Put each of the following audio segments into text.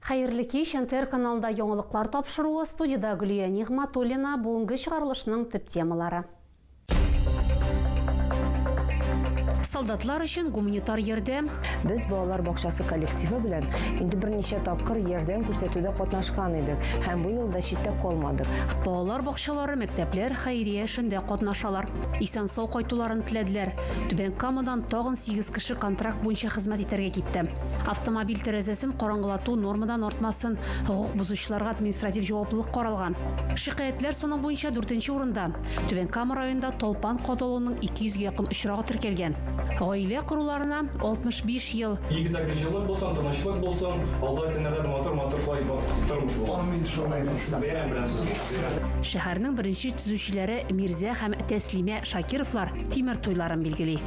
Хәерле кич, НТР каналында яңалыклар тапшыруы, студиядә Гөлия Нигъматуллина, бүгенге чыгарылышның төп темалары. Солдатлар өчен гуманитар ярдәм. Без балалар бакчасы коллективы белән инде берничә тапкыр ярдәм күрсәтүдә катнашкан идек һәм бу юлда читтә калмадык. Балалар бакчалары, мәктәпләр хәйрия эшендә катнашалар. Исән-сау кайтуларын теләделәр. Түбән Камадан тагын 8 кеше контракт буенча хезмәт итәргә китте. Автомобиль тәрәзәсен караңгылату нормадан артмасын, хокук бозучыларга административ җаваплылык каралган. Шикаятьләр саны буенча дүртенче урында. Түбән Кама районында талпан кадалуның 200 гә якын очрагы теркәлгән. Гаилә коруларына 65 ел. Игезәк җылылык булсын, тынычлык булсын, алда көннәрдә матур-матур шулай тормыш булсын. Амин, шулай булсын. Бәйрәм белән сезне. Шәһәрнең беренче төзүчеләре Мирзә һәм Тәслимә Шакировлар тимер туйларын билгели.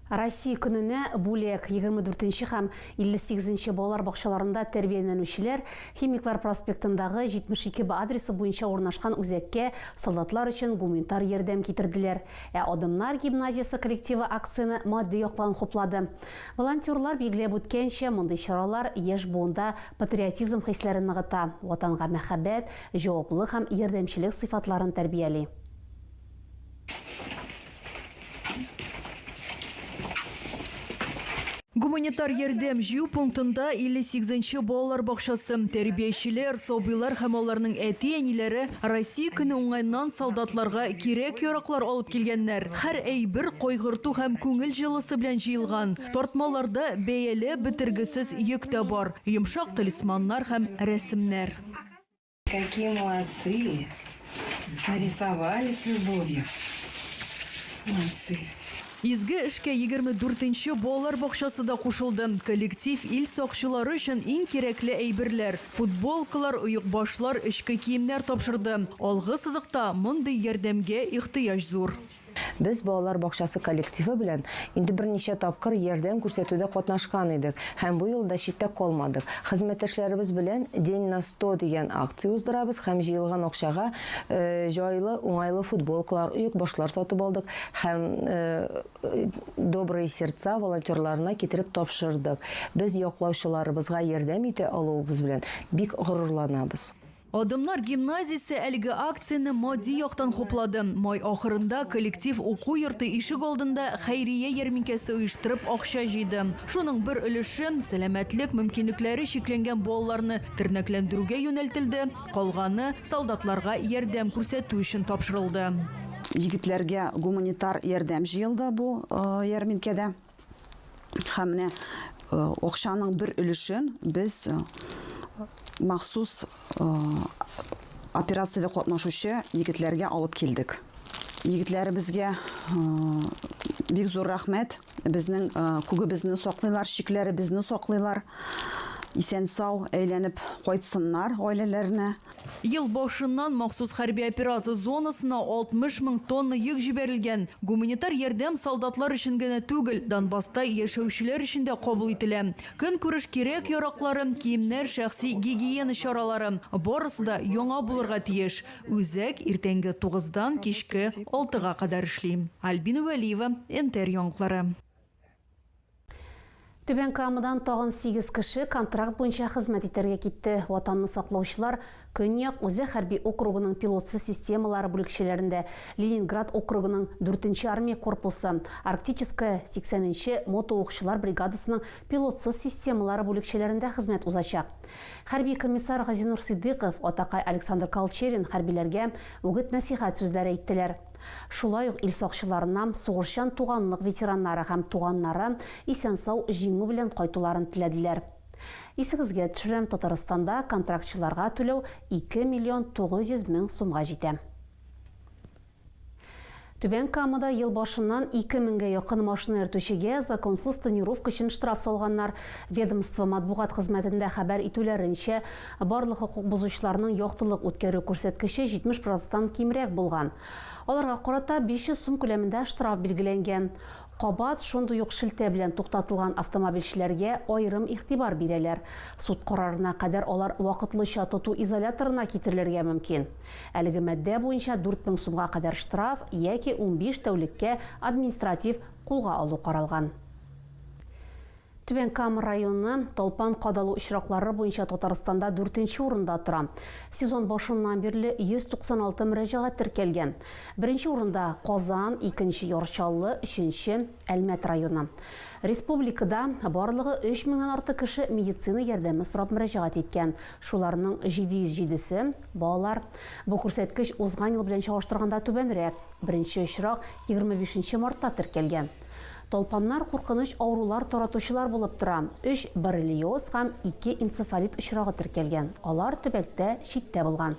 Россия көненә бүләк 24 нче һәм 58 нче балалар бакчаларында тәрбияләнүчеләр Химиклар проспектындагы 72 Б адресы буенча урнашкан үзәккә солдатлар өчен гуманитар ярдәм китерделәр. Ә Адымнар гимназиясе коллективы акцияне матди яклан хуплады. Волонтерлар билгеләп үткәнчә, мондый чаралар яшь буында патриотизм хисләрен ныгыта, Ватанга мәхәббәт, җаваплылык һәм ярдәмчелек сыйфатларын тәрбияли. Гуманитар ярдәм җыю пунктында 58 нче балалар бакчасы. Тәрбиячеләр, сабыйлар һәм аларның әти-әниләре Россия көне уңаеннан солдатларга кирәк-яраклар алып килгәннәр. Һәр әйбер кайгырту һәм күңел җылысы белән җыелган. Тартмаларда бәяләп бетергесез йөк тә бар, йомшак талисманнар һәм рәсемнәр. Какие молодцы! Нарисовали с любовью. Молодцы. Изге эшкә 24 нче балалар бакчасы да кушылды. Коллектив ил сакчылары өчен иң кирәкле әйберләр, футболкалар, оекбашлар, эчке киемнәр тапшырды. Алгы сызыкта мондый ярдәмгә ихтыяҗ зур. Без балалар бакчасы коллективы белән инде берничә тапкыр ярдәм күрсәтүдә катнашкан идек һәм бу юлы да читтә калмадык. Хезмәттәшләребез белән День на 100 дигән акция уздырабыз һәм җыелган акчага җайлы, уңайлы футболкалар, оекбашлар сатып алдык һәм Добрые сердца волонтерларына китереп тапшырдык. Без яклаучыларыбызга ярдәм итә алуыбыз белән бик горурланабыз. Адымнар гимназиясе әлеге акцияне матди яктан хуплады. Май ахырында коллектив уку йорты ишек алдында хәйрия ярминкәсе оештырып акча җыйды. Шуның бер өлеше сәламәтлек мөмкинлекләре чикләнгән балаларны тернәкләндерүгә юнәлтелде, калганы солдатларга ярдәм күрсәтү өчен тапшырылды. Егетләргә гуманитар ярдәм җыелды бу ярминкәдә. Һәм менә акчаның бер өлешен без махсус операциядә катнашучы егетләргә алып килдек. Егетләребезгә бик зур рәхмәт. Безнең күгебезне саклыйлар, чикләребезне саклыйлар. Исән-сау әйләнеп кайтсыннар гаиләләренә. Ел башыннан махсус хәрби операция зонасына 60 мең тонна йөк җибәрелгән. Гуманитар ярдәм солдатлар өчен генә түгел, Донбасста яшәүчеләр өчен дә кабул ителә. Көнкүреш кирәк-яраклары, киемнәр, шәхси гигиена чаралары, барысы да яңа булырга тиеш. Үзәк иртәнге тугыздан кичке алтыга кадәр эшли. Альбина Вәлиева, НТР яңалыклары. Түбән Камадан тагын 8 кеше контракт буенча хезмәт итәргә китте. Ватанны саклаучылар Көньяк Үзәк хәрби округының пилотсыз системалары бүлекчәләрендә, Ленинград округының дүртенче армия корпусы, Арктическая 80 нче мотоукчылар бригадасының пилотсыз системалары бүлекчәләрендә хезмәт узачак. Хәрби комиссар Газинур Ситдыйков, атакай Александр Колчерин хәрбиләргә үгет-нәсыйхәт сүзләре әйттеләр. Шулай ук ил сакчыларына сугышчан туганлык ветераннары һәм туганнары исән-сау җиңү белән кайтуларын теләделәр. Исегезгә төшерәм, Татарстанда контрактчыларга түләү 2 миллион 900 мең сумга җитә. Түбән Камада ел башыннан 2 меңгә якын машина йөртүчегә законсыз тонировка өчен штраф салганнар. Ведомство матбугат хезмәтендә хәбәр итүләренчә, барлык хокук бозучыларның яктылык үткәрү күрсәткече 70 проценттан кимрәк булган. Аларга карата 500 сум күләмендә штраф билгеләнгән. Кабат шундый ук шелтә белән туктатылган автомобильчеләргә аерым игътибар бирәләр. Суд карарына кадәр алар вакытлыча тоту изоляторына китерелергә мөмкин. Әлеге маддә буенча 4000 сумга кадәр штраф яки 15 тәүлеккә административ кулга алу каралган. Түбән Кама районы талпан кадалу очраклары буенча Татарстанда дүртенче урында тора. Сезон башыннан бирле 196 мөрәҗәгать теркәлгән. Беренче урында Казан, икенче Яр Чаллы, өченче Әлмәт районы. Республикада барлыгы 3 меңнән артык кеше медицина ярдәме сорап мөрәҗәгать иткән. Шуларның 707-се, балалар. Бу күрсәткеч узган ел белән чагыштырганда түбәнрәк. Беренче очрак 25 нче мартта теркәлгән. Талпаннар куркыныч авырулар таратучылар булып тора. Өч боррелиоз һәм ике энцефалит очрагы теркәлгән. Алар төбәктә читтә булган.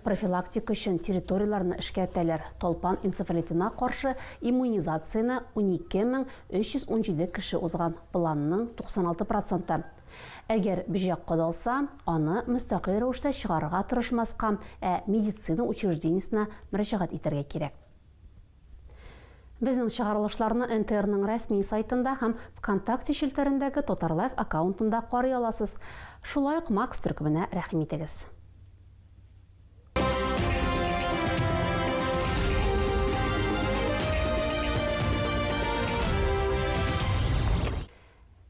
Профилактика өчен территорияләрне эшкәртәләр. Талпан энцефалитына каршы иммунизацияне 12317 кеше узган, планның 96 проценты. Әгәр бөҗәк кадалса, аны мөстәкыйль рәвештә чыгарырга тырышмаска, ә медицина учреждениесенә мөрәҗәгать итәргә кирәк. Безнең чыгарылышларны НТРның рәсми сайтында һәм ВКонтакте челтәрендәге Татарлайф аккаунтында карый аласыз. Шулай ук Макс төркеменә рәхим итегез.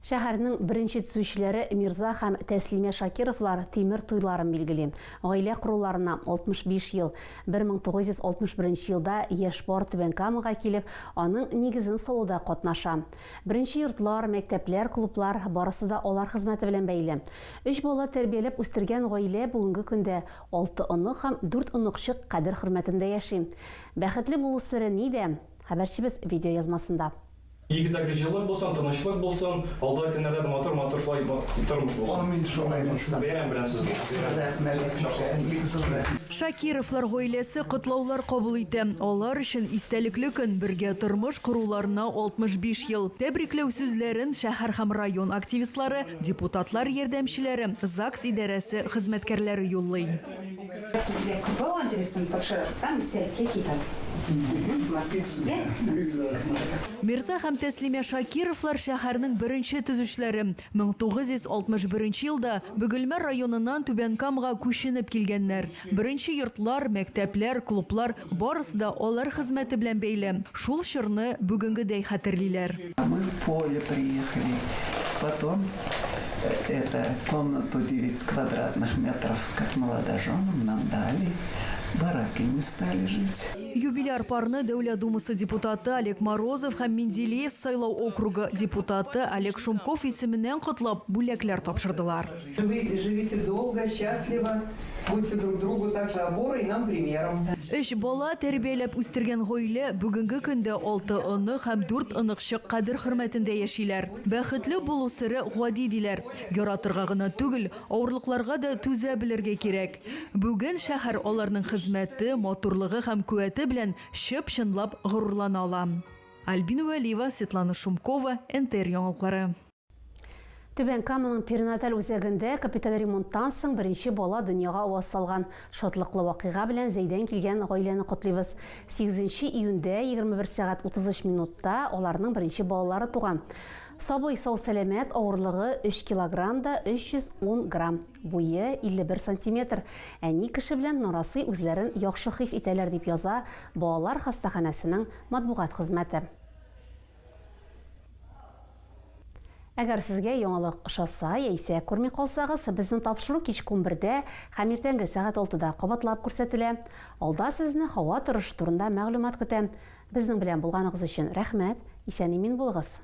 Шәһәрнең беренче төзүчеләре Мирза һәм Тәслимә Шакировлар тимер туйларын билгели. Гаилә коруларына 65 ел. 1961 елда яшь пар Түбән Камага килеп, аның нигезен салуда катнаша. Беренче йортлар, мәктәпләр, клублар, барысы да алар хезмәте белән бәйле. Өч бала тәрбияләп үстергән гаилә бүгенге көндә алты онык һәм дүрт оныкчык кадер-хөрмәтендә яши. Бәхетле булу сере нидә? Хәбәрчебез видеоязмасында. Игезәкле җылылык булсын, тынычлык булсын, алдагы көннәрдә дә матур-матур шулай тормыш булсын. Амин, шулай булсын. Бәйрәм белән сезне. Рәхмәт сезгә, бик зур рәхмәт. Шакировлар гаиләсе котлаулар кабул итә. Алар өчен истәлекле көн, бергә тормыш коруларына 65 ел. Тәбрикләү сүзләрен шәһәр һәм район активистлары, депутатлар ярдәмчеләре, ЗАГС идарәсе хезмәткәрләре юллый. Сезгә котлау адресын тапшырабыз һәм истәлеккә китап. Сезгә. Мирза һәм Тәслимә Шакировлар шәһәрнең беренче төзүчеләре. 1961 елда Бөгелмә районыннан Түбән Камага күченеп килгәннәр. Беренче йортлар, мәктәпләр, клублар, барысы да алар хезмәте белән бәйле. Шул чорны бүгенгедәй хәтерлиләр. Мы в поле приехали. Потом это комнату 9 квадратных метров, как молодоженам, нам дали. Бараки мы стали жить. Юбиляр парны Дәүләт Думасы депутаты Олег Морозов һәм Менделеевск сайлау округы депутаты Олег Шумков исеменнән котлап, бүләкләр тапшырдылар. Живите долго, счастливо, будьте друг другу также опорой и нам примером. Өч бала тәрбияләп үстергән гаилә бүгенге көндә алты онык һәм дүрт оныкчык кадер-хөрмәтендә яшиләр. Бәхетле булу сере гади, диләр. Яратырга гына түгел, авырлыкларга да түзә белергә кирәк. Бүген шәһәр аларның хезмәте, матурлыгы һәм куәте белән чып-чынлап горурлана ала. Альбина Вәлиева, Светлана Шумкова, НТР яңалыклары. Түбән Каманың перинаталь үзәгендә капиталь ремонттан соң беренче бала дөньяга аваз салган. Шатлыклы вакыйга белән Зәйдән килгән гаиләне котлыйбыз. 8 июньдә 21 сәгать 33 минутта аларның беренче балалары туган. Сабый сау-сәламәт, авырлыгы 3 килограмм да 310 грамм, буе 51 сантиметр. Әни кеше белән нарасый үзләрен яхшы хис итәләр, дип яза балалар хастаханәсенең матбугат хезмәте. Әгәр сезгә яңалык ошаса яисә күрми калсагыз, безнең тапшыру кичке унбердә һәм иртәнге сәгать алтыда кабатлап күрсәтелә. Алда сезне һава торышы турында мәгълүмат көтә. Безнең белән булганыгыз өчен рәхмәт, исән-имин булыгыз!